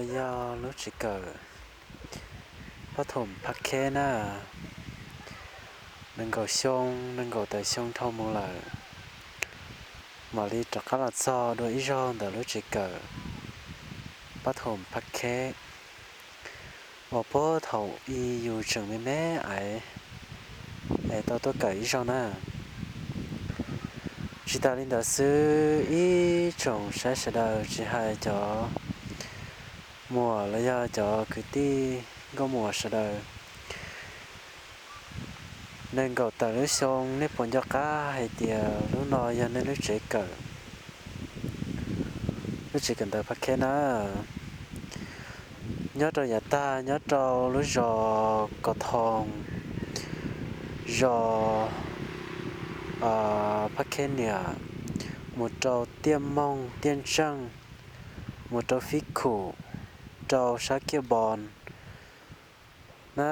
Yog lub tsev kawm Pab Thoom Phab Kheb na, nees nkaum xyoo, nees nkaum tawm xyoo dhau mus lawm, mam li rov qab los txog dua ib zaug ntawm lub tsev kawm Pab Thoom Phab Kheb uas puag thaum i yus tseem me me ais es tau tuaj kawm ib zaug na. Tsis tas li ntawd xwb, ib tsoom saib sawv daws tsis hais cov muam los yog cov kwv tij nkauj muam sawv daws, nees nkaum tawm lub xyoo nej puas nco qab hais tias lub no yog nej lub tsev kawm, lub tsev kawm ntawv Phab Kheb na. Nyob rau yav tag nyob rau lub zos Kos Thoo, zos Phab Kheb Niam, mus rau Tiaj Moog, Tiaj Ntseej, mus rau Fib Khum, rau sab Kiaj Npoo na.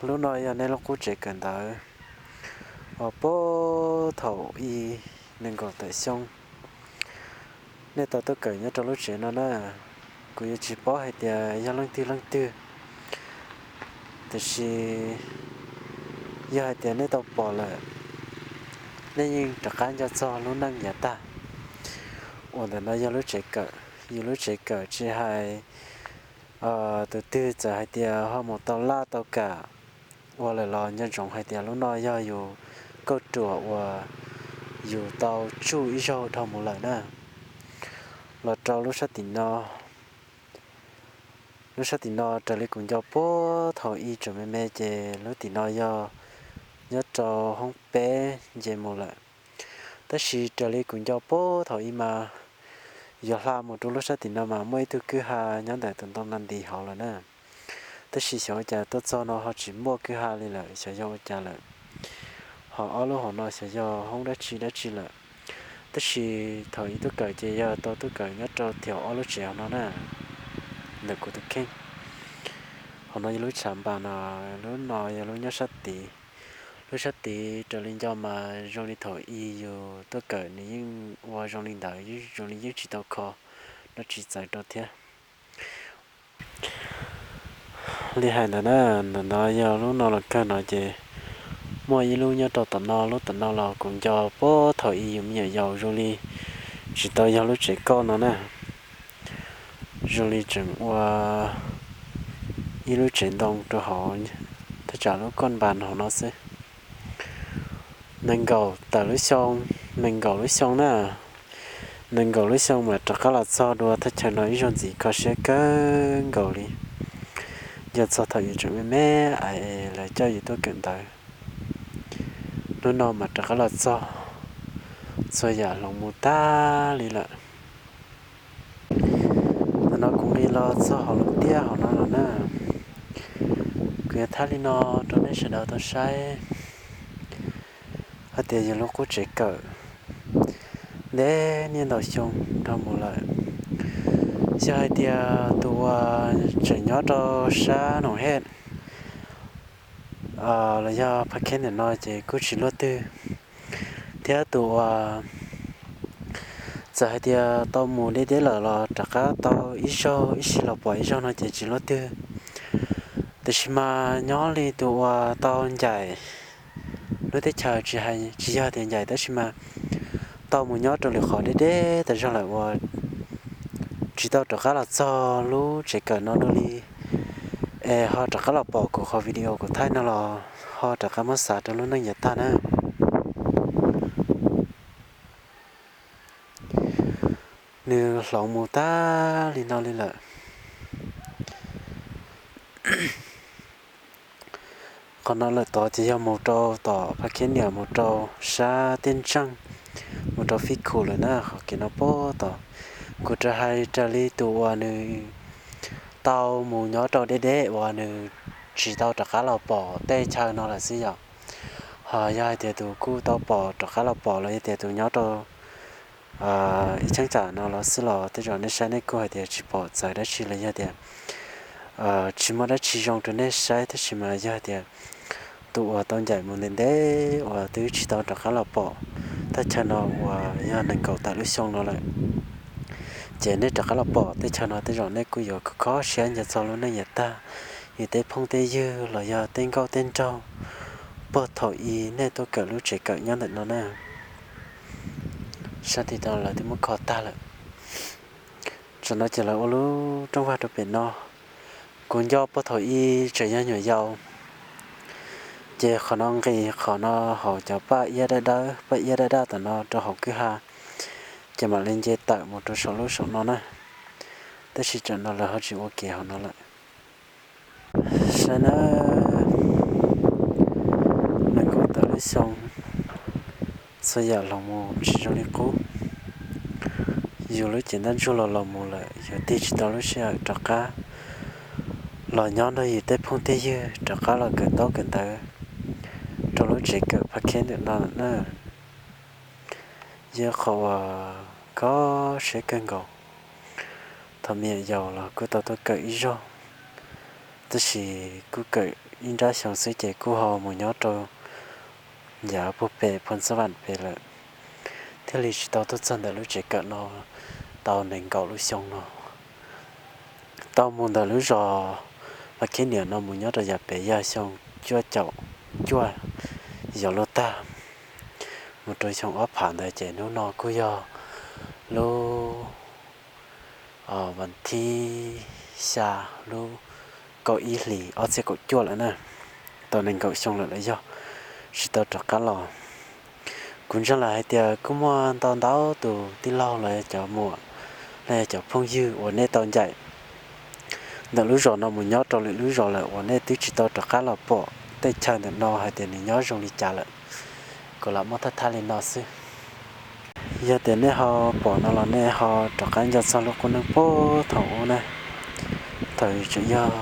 Lub no yog nej lub qub tsev kawm ntawv uas puag thaum i nees nkaum tawm xyoo nej tau tuaj kawm nyob rau lub tsev no na. Kuv yuav tsis paub hais tias yog leej twg leej twg, tiam sis yog hais tias nej tau pom lawm, nej yeej rov qab nco txog lub neej yav tag uas ntawm no yog lub tsev kawm. Yus lub tsev kawm tsis hais tus twg txawm hais tias ho mus tau laj tau kam ua lawm los nco ntsoov hais tias lub no yog yus kauj ruam uas yus tau tsuj ib zaug dhau mus lawm na. Los rau lub sab tim no, lub sab tim no raws li kuv nco puag thaum i tseem me me ces lub tim no yog nyob rau hoob peb nce mus lawm. Tab sis raws li kuv nco puag thaum i mas yuav hla mus rau lub sab tim no mas muaj ib tug kwj ha nyob ntawm tus ntoo nta nti hauv lawm na. Tab sis xyov ua cas tuaj txog no ho tsis muaj kwj ha li lawm, xyov yog ua cas lawm. Ho ob lub hauv no xyov yog hoob dab tsi dab tsi lawm. Tab sis thaum i tuaj kawm ces yog tau tuaj kawm nyob rau thiab ob lub tsev hauv no na, ntawm kuv tus kheej. Hauv no yog lub tshav npas no, lub no yog lub nyob sab tid. Lub sab tid raws li nco mas zoo li thaum i yus tuaj kawm nws yeej ua zoo li ntawd, zoo li yeej tsis tau kho dab tsi txawv rau thiab. Li hais ntawd na, ntawm no yog lub no los kawg no ces muaj ib lub nyob rau tom no, lub tom no los kuv nco puag thaum i yus me nyuam yaus zoo li tsis tau yog lub tsev kauj no na, zoo li tseem ua ib lub tsev ntoo rau hauv thaj tsam lub kauj npas hauv no xwb. Nees nkaum tawm lub xyoo, nees nkaum lub xyoo na, nees nkaum lub xyoo mas rov qab los txog dua thaj chaw no ib zaug ntxiv, kho siab kawg nkaus li. Nco txog thaum yus tseem me me es lawv coj yus tuaj kawm ntawv, hnub no mas rov qab los txog, txhua yam hloov mus tag li lawm. Tam no kuv nqis los txog hauv lub tiaj hauv no lawm na, kuv yuav thaij li no rau nej sawv daws tau saib hais tias yog lub qub tsev kawm ntev niaj ntau xyoo dhau mus lawm. Xyov hais tias tus uas tseem nyob rau sab Noom Hej los yog Phab Kheb ntawm no ces kuj tsis luaj twg, thiab tus uas txawm hais tias tau mus deb deb lawm los rov qab tau ib zaug ib sij los pom ib zaug no ces tsis luaj twg. Tiam sis mas nyob li tus uas tau ncaim lub teb chaws, tsis yog tias ncaim tab sis mas tau mus nyob rau lwm qhov deb deb tas zog lawm uas tsis tau rov qab los txog lub tsev kawm no dua li, es ho rov qab los pom kuv qhov video kuv thaij no los ho rov qab muab xav rau lub neej yav tag na. Nws hloov mus tag li no li lawm. Qhov no lawm tod ces yog mus rau tom Phab Kheb Niam, mus rau sab Tiaj Ntseej, mus rau Fib Khum lawm na, qhov kev no puag tod. Kuv raws hais raws li tus uas nws tau mus nyob rau deb deb uas nws tsis tau rov qab los pom tej chaw no lawm xwb yom. Ho yog hais tias tus kuj tau pom rov qab los pom los yog tias tus nyob rau ib cheeb tsam no los xwb los tej zaum nej saib nej kuj hais tias tsis pom txawv dab tsi los yog tias tsis muaj dab tsi zoo rau nej saib, tab sis mas yog hais tias tus uas tau ncaim mus ntev ntev uas twb tsis tau rov qab los pom thaj chaw no uas yog nees nkaum tawm lub xyoo no lawm, Ces nej rov qab los pom tej chaw no tej zaum nej kuj yuav kho kho siab nco txog lub neej yav tag, yus tej phooj tej ywg los yog tej nkauj tej nraug puag thaum ub nej tuaj kawm lub tsev kawm nyob ntawm no na. Sab tim no lawv twb muab kho tag lawm. Tsam no ces lawv ua lub rooj vag rau pem no. Kuv nco puag thaum ub tseem yog nyuam yaus, ces qhov no nqis qhov no hauv cov paj iab dawb dawb, paj iab dawb dawb tom no rau hauv kwj ha, ces mam li nce tawm mus rau saum lub saum no na. Tab sis tsam no lawv ho tsis ua kev hauv no lawm. Saib na, nees nkaum tawm lub xyoo, txhua yam los mus tsis zoo li qub. Yus lub cev ntaj ntsug los los mus lawm, yuav tig tsis tau lub sij hawm rov qab los nyob nrog yus tej phooj tej ywg rov qab los kawm ntaub kawm ntawv rau lub tsev kawm Pha Kheb ntawm no na. Yog qhov uas kho siab kawg nkaus. Thaum me nyuam yaus los kuj tau tuaj kawm ib zaug, tab sis kuj kawm ib nrab xyoo xwb ces kuj ho mus nyob rau yav puag pem Phoos Xab Vam pem lawm, thiaj li tsis tau tuaj txog ntawm lub tsev kawm no tau nees nkaum lub xyoo no. Tau mus ntawm lub zos Pha Kheb Niam no mus nyob rau yav pem yog xyoo cuaj caum cuaj, yog lub tag mus rau xyoo ob phav ntawd ces hnub no kuj yog lub vas thib xya lub kaum ib hlis ob txhiab kaum cuaj lawm na. Tau nees nkaum xyoo lawm los yog tsis tau rov qab los. Kuv ntseeg lawm hais tias kuj muaj ntau ntau tus tij laug los yog cov muam los yog cov phooj ywg uas nej tau ncaim ntawm lub zos no mus nyob rau lwm lub zos lawm uas nej twb tsis tau rov qab los pom tej chaw ntawm no hais tias nws nyob zoo li cas lawm. Kuv lam muab thaj thaj li no xwb. Yog tias nej ho pom no los nej ho rov qab nco txog lub qub neej puag thaum ub na, thaum tseem yog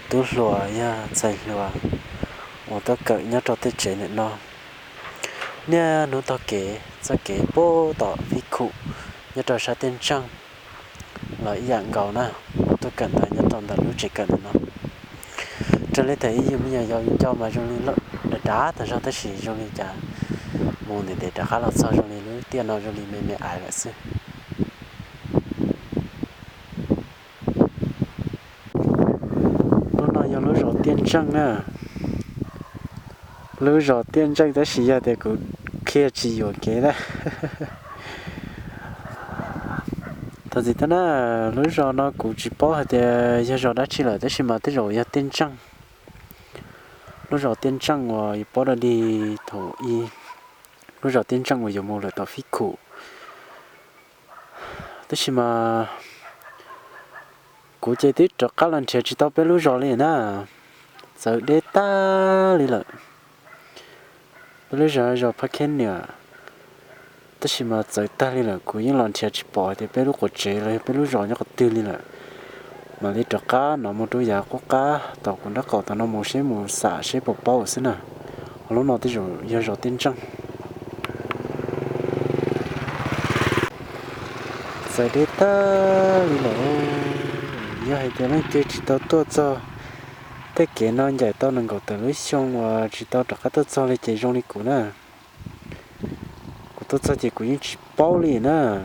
tub hluas yog ntxhais hluas uas tuaj kawm nyob rau tej tsev ntawm no. Niaj hnub taug kev txoj kev puag tom Fib Khum nyob rau sab Tiaj Ntseej los ib yam nkaus na, tuaj kawm ntawv nyob rau ntawm lub tsev kawm ntawm no. Raws li thaum ub yus me nyuam yaus yus nco mas zoo li dav dav tas zog tab sis zoo li cas mus ntev ntev rov qab los txog zoo li lub tiaj no zoo li me me aiv lawm xwb. Lub no yog lub zos Tiaj Ntseej na. Lub zos Tiaj Ntseej tab sis yog tias kuv qhia tsis yuam kev na. Thov txim thiab na, lub zos no kuv tsis paub hais tias yog zos dab tsi lawm tab sis mas tej zaum yog Tiaj Ntseej. Lub zos Tiaj Ntseej uas yus paub dog dig thaum ub, lub zos Tiaj Ntseej uas yuav mus lawm tom Fib Khum. Tab sis mas kuv ces twb rov qab los nrhiav tsis tau peb lub zos li na, txawv deb tag li lawm. Peb lub zos zos Phab Kheb Niam, tab sis mas txawv tag li lawm, kuv yeej los nrhiav tsis pom tias peb lub quas tsev los yog peb lub zos nyob qhov twg li lawm. Mam li rov qab no mus rau yav qub qab tom kuv nraub qaum tom no mus seb mus xam seb puas paub xwb na. Ho lub no tej zaum yog zos Tiaj Ntseej. Txawv deb tag li lawm. Yog hais tias leej twg tsis tau tuaj txog tej kev no ncaim tau nees nkaum tawm lub xyoo uas tsis tau rov qab tuaj txog li ces zoo li kuv na. Kuv tuaj txog ces kuv yeej tsis paub li na.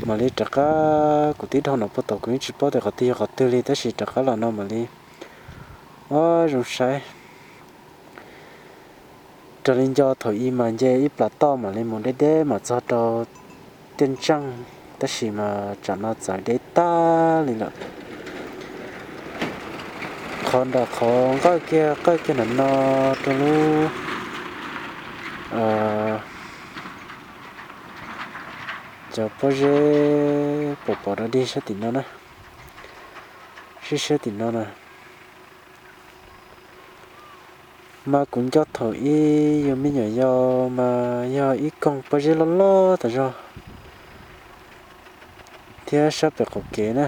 Mam li rov qab kuv tib dhau no puag tom kuv yeej tsis paub tias qhov twg yog qhov twg li tab sis rov qab los no mam li ua zoo saib. Raws li nco thaum ub mas nce ib plas toj mam li mus deb deb mam txog rau Tiaj Ntseej, tab sis mas tsam no txawv deb tag li lawm. Qhov nram qhov nqawj kiag qawj kiag nram no rau lub cov pob zeb pom pom dog dig sab tim no na, sib siab tim no na. Mas kuv nco thaum ub yus me nyuam yaus mas yog ib koog pob zeb loj loj tas zog thiab sab pem qaum kev na.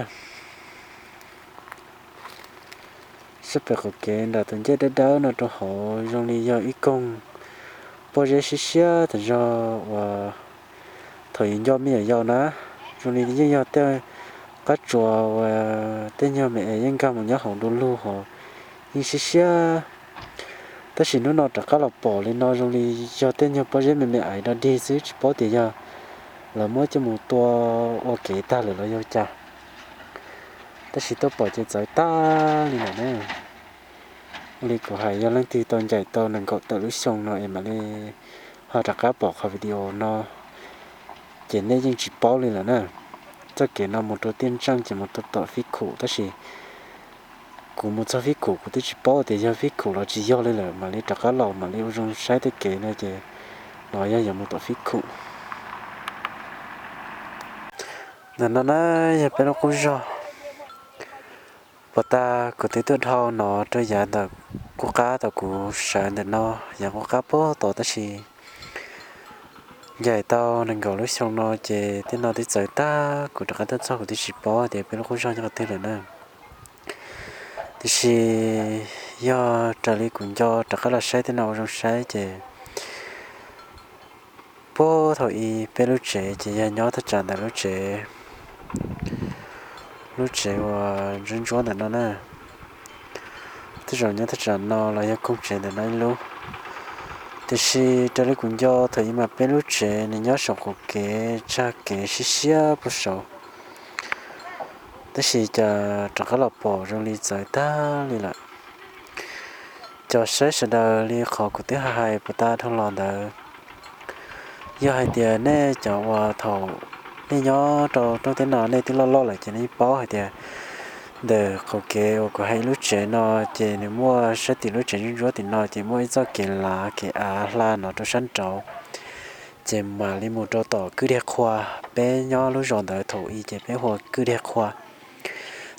Sab pem qaum kev nram tus ncej dawb dawb no rau hauv zoo li yog ib koog pob zeb siab siab tas zog uas thaum yus nco me nyuam yaus na, zoo li yeej yog tej qab tsuas uas tej nyuag me es yeej nkag mus nyob hauv du lug hauv, yeej siab siab. Tab sis hnub no rov qab los pom li no zoo li yog tej nyuag pob zeb me me aiv dog dig xwb tsis paub tias yog lawv muab coj mus tua ua kev tag lawm los yog cas, tab sis tuaj pom ces txawv tag li lawm na. Ua li kuv hais, yog leej twg tau ncaim tau nees nkaum tawm lub xyoo no es mam li ho rov qab pom qhov video no, ces nej yeej tsis paub li lawm na. Txoj kev no mus rau Tiaj Ntseej ces mus rau tom Fib Khum, tab sis kuv mus txog Fib Khum kuv twb tsis paub tias yog Fib Khum los tsis yog li lawm, mam li rov qab los mam li ua zoo saib tej kev no ces no yog yuav mus tom Fib Khum. Ntawm no na yog peb lub qub zog. Puag ta kuv twb tuaj dhau no rau yav ntawm qub qab tau kuv sawv ntawm no, yav qub qab puag tod, tab sis ncaim tau nees nkaum lub xyoo no ces tej no twb txawv tag, kuv rov qab tuaj txog kuv twb tsis paub tias peb lub qub zog nyob qhov twg lawm na. Tiam sis yog raws li kuv nco rov qab los saib tej no ua zoo saib ces puag thaum ub peb lub tsev ces yog nyob thaj tsam ntawm lub tsev, lub tsev uas ntsuab ntsuab ntawm no na. Tej zaum nyob thaj tsam no los yog koog tsev ntawm no ib lub. Tiam sis raws li kuv nco thaum ub mas peb lub tsev nws nyob saum qaum kev tsag kev siab siab puag saud, tab sis cas rov qab los pom zoo li txawv tag li lawm. Cov saib sawv daws, li qhov kuv twb hais puag ta dhau los ntawd, yog hais tias nej cov uas thaum nej nyob rau rooj teb no nej twb loj loj lawm ces nej paub hais tias ntawm qaum kev uas kuv hais ib lub tsev no ces nws muaj sab tim lub tsev ntsuab ntsuab tim no ces muaj ib txoj kev lav kev av hla no rau sab nraud, ces mam li mus rau tom kwj diag qhua. Peb nyob lub zos ntawd thaum ub ces peb hu ua kwj diag qhua,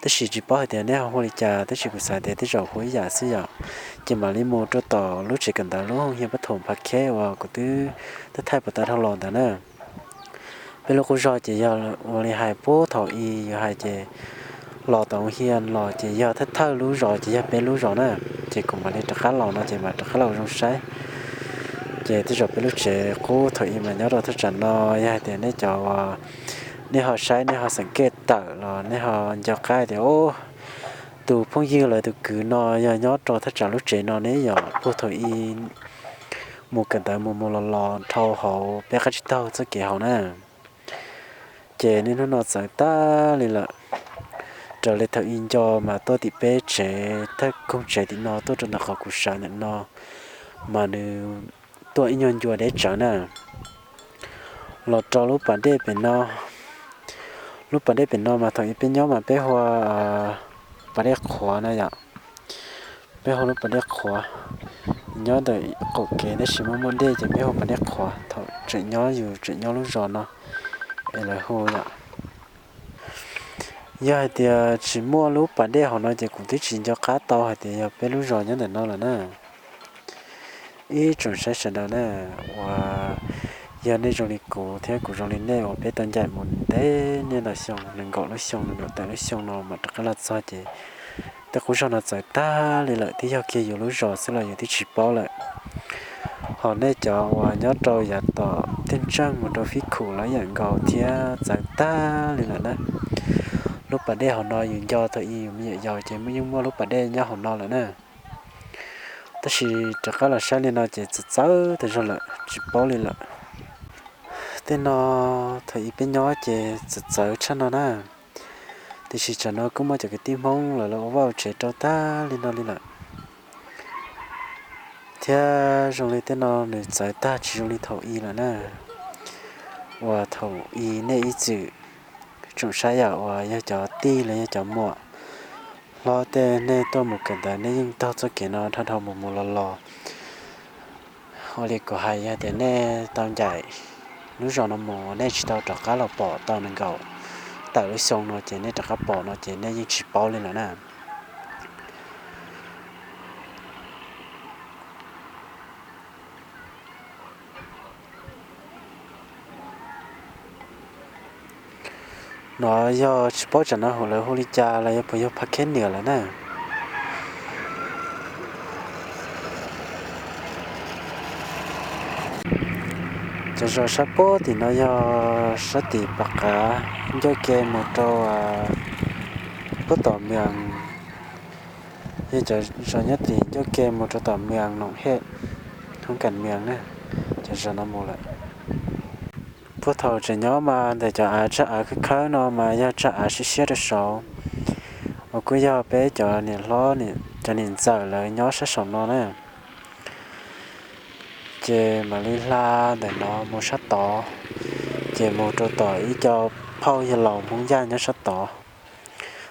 tab sis tsis paub hais tias nej ho hu li cas, tab sis kuv xav tias tej zaum hu ib yam xwb yom. Ces mam li mus rau tom lub tsev kawm ntawv lub hoob hias pab thoom phav kheb uas kuv twb thaij puag ta dhau los ntawd na. Peb lub qub zog ces yog ua li hais puag thaum ub yus hais ces los tom hoob hias los ces yog thawj thawj lub zos ces yog peb lub zos na. Ces kuv mam li rov qab los no ces mam rov qab los ua zoo saib. Ces tej zaum peb lub tsev qub thaum ub mas nyob rau thaj tsam no, yog hais tias nej cov, nej ho saib nej ho xeem kej tawm los nej ho nco qab tias tus phooj ywg lawv tus kwv no yog nyob rau thaj tsam lub tsev no ne yom, puag thaum ub mus kawm ntawv mus mus los los dhau hauv peb qab tsib taug txoj kev hauv na. Ces niaj hnub no txawv tag li lawm. Raws li thaum ub nco mas tuaj tim peb tsev thawj koog tsev tim no tuaj rau ntawm qhov kuv sawv ntawm no mas nws tuaj ib nyuag ncua deb tsawv na. Los rau lub pas dej pem no, lub pas dej pem no mas thaum ub peb nyob mas peb hu ua pas dej qhuav na yom. Peb hu lub pas dej qhuav, nyob ntawm qaum kev tab sis muaj muaj dej ces peb hu pas dej qhuav thaum tseem nyob yus tseem nyob lub zos no es lawv hu yom. Yog hais tias tsis muaj lub pas dej hauv no ces kuv twb tsis nco qab tau hais tias yog peb lub zos nyob ntawm no lawm na. Ib tsoom saib sawv daws na, uas yog nej zoo li kuv thiab kuv zoo li nej uas peb tau ncaim mus ntev niaj ntau xyoo, nees nkaum lub xyoo nees nkaum tawm lub xyoo no mam rov qab los txog ces tej qub zog no txawv tag li lawm, twb yog kiag yus lub zos xwb los yus twb tsis paub lawm. Ho nej cov uas nyob rau yav tom Tiaj Ntseej mus rau Fib Khum los ib yam nkaus thiab txawv tag li lawm na. Lub pas dej hauv no yus nco thaum ub yus me nyuam yaus ces yeej muaj lub pas dej nyob hauv no lawm na. Tab sis rov qab los saib li no ces txawv txawv tas zog lawm tsis paub li lawm. Tej no thaum ub peb nyob ces txawv txawv tshaj no na. Tiam sis tsam no kuj muaj cov kwv tij Hmoob lawv los ua vaj ua tsev rau tag li no li lawm. Thiab zoo li tej no nws txawv tag tsis zoo li thaum ub lawm na. Uas thaum ub nej ib txwm tsoom saib yam uas yog cov tij los yog cov muam hlob tej nej tuaj mus kawm ntawv nej yeej taug txoj kev no dhau dhau mus mus los los. Ua li kuv hais yog tias nej tau ncaim lub zos no mus nej tsis tau rov qab los pom tau nees nkaum tawm lub xyoo no ces nej rov qab pom no ces nej yeej tsis paub li lawm na. No yog tsis paub tsam no hu lawv hu li cas los yog puas yog Pha Kheb Niam lawm na. Cov zos sab puag tim no yog sab tim Paj Qav ncauj ke mus rau puag tom Mees, yog cov zos nyob tim ncauj ke mus rau tom Mees Noom Hej, Hoob Kas Mees na, cov zos no mus lawm. Puag thaum tseem nyob mas ntawm cov av, tsaj av khawb khawb no mas yog tsaj av siab siab rau saud, uas kuj yog peb cov niam hlob, cov niam ntxawm lawv nyob sab saum no na. Ces mam li hla ntawm no mus sab tod, ces mus rau tom ib co phauj yawg laus Hmoob Yaj nyob sab tod,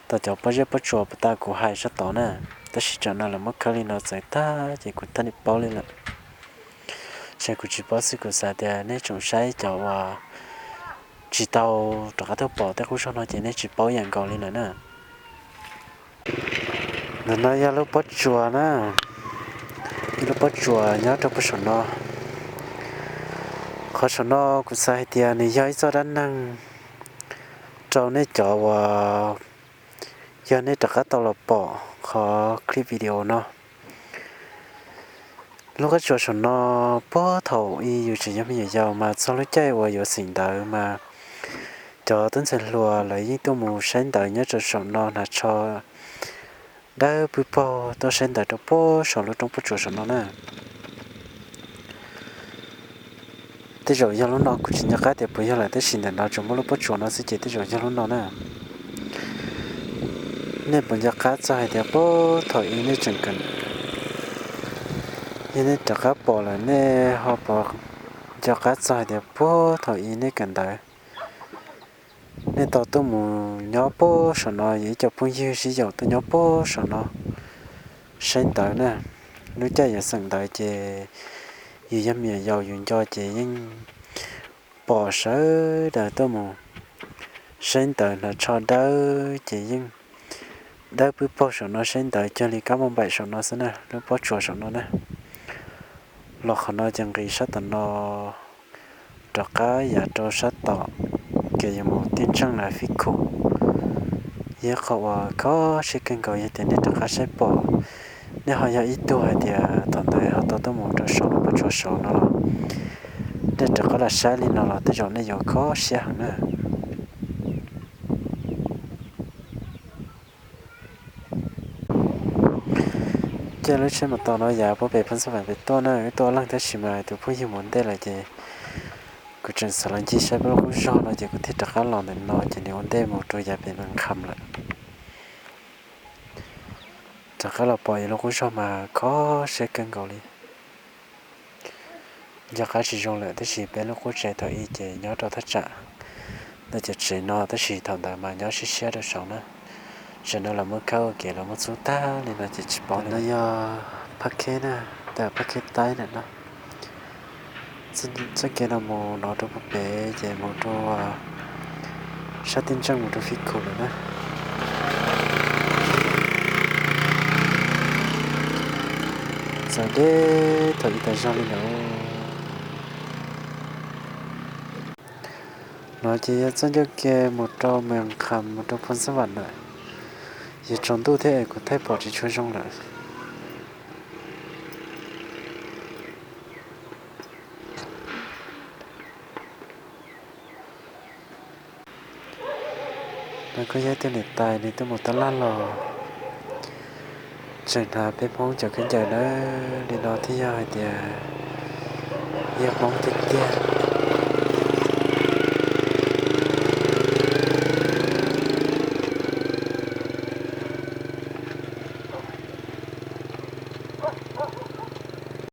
tom cov pob zeb pob tsuas puag ta kuv hais sab tod na. Tab sis tsam no lawv muab khawb li no txawv tag ces kuv thiaj li paub li lawm. Ces kuv tsis paub xwb, kuv xav tias nej tsoom saib cov uas tsis tau rov qab tuaj pom tej qub zog no ces nej tsis paub yam nkaus li lawm na. Ntawm no yog lub pob tsuas na, ib lub pob tsuas nyob rau puag saum no. Qhov saum no kuv xav hais tias nws yog ib txoj dab neeg rau nej cov uas yog nej rov qab tau los pom qhov clip video no. Lub qab tsuas saum no, puag thaum ub yus tseem yog me nyuam yaus mas txog lub caij uas yuav xeem ntawv mas cov tub ntxhais hluas lawv yeej tuaj mus saib ntawv nyob rau saum no hnav tsho dawb pwb paug tuaj saib ntawv rau puag saum lub roob pob tsuas saum no na. Tej zaum yog lub no, kuv tsis nco qab tias puas yog lawm, tab sis ntawm no tsuas muaj lub pob tsuas no xwb ces tej zaum yog lub no na. Nej puas nco qab txog hais tias puag thaum ub nej tseem kawm, yog nej rov qab pom lawm nej ho puas nco qab txog hais tias puag thaum ub nej kawm ntawv, nej tau tuaj mus nyob puag saum no, yog ib co phooj ywg sib yaum tuaj nyob puag saum no saib ntawv na. Lub caij yuav xeem ntawv ces yus yog me nyuam yaus yus nco ces yeej pom sawv daws tuaj mus saib ntawv hnav tsho dawb ces yeej dawb pwb paug saum no saib ntawv cuag li kab npauj npaim saum no xwb na, lub pob tsuas saum no na. Los qhov no ces nqis sab tom no rov qab yav rau sab tom kev yuav mus Tij Ntseej lawm Fij Khum. Yog qhov uas kho siab kawg nkaus, yog tias nej rov qab saib pom, nej ho yog ib tug hais tias thaum ntawd ho tau tuaj mus rau saum lub pob tsuas saud no los, nej rov qab los saib li no los tej zaum nej yuav kho siab heev na. Ces lub tsheb mus tau no yav puag pem Phoos Xab Vam pem tuaj na, wb tuaj ob leeg tab sis mas tus phooj ywg mus ua ntej lawm ces kuv tseem xav los ncig saib peb lub qub zog no ces kuv thiaj rov qab los ntawm no ces nws ua ntej mus rau yav pem Npab Nkham lawm. Rov qab los pom yus lub qub zog mas kho siab kawg nkaus li. Nco qab tsis zoo lawm tab sis peb lub qub tsev thaum ub ces nyob rau thaj tsam ntawm cov tsev no tab sis thaum ntawd mas nyob siab siab rau saud na. Tam sim no los muab khawb ua kev los muab txhub tag li no ces tsis paub li. No yog Phab Kheb na, tam Phab Kheb Taib ntawm no. Txoj kev no mus no rau puag pem ces mus rau sab Tij Ntseej mus rau Fij Khum lawm na. Txawv deb thaum ub tas zog li lawm. No ces yog txoj ncauj ke mus rau Mes Kham mus rau Phoos Xab Vam lawm. Yog tsaus ntuj thiab es kuv thaij pom tsis tshua zoo lawm. No kuj yog ib tug niam tais nws tuaj mus tab laj los tseem hnav peb Hmoob cov khaub ncaws na, li no thiaj yog hais tias yog Hmoob tiag tiag.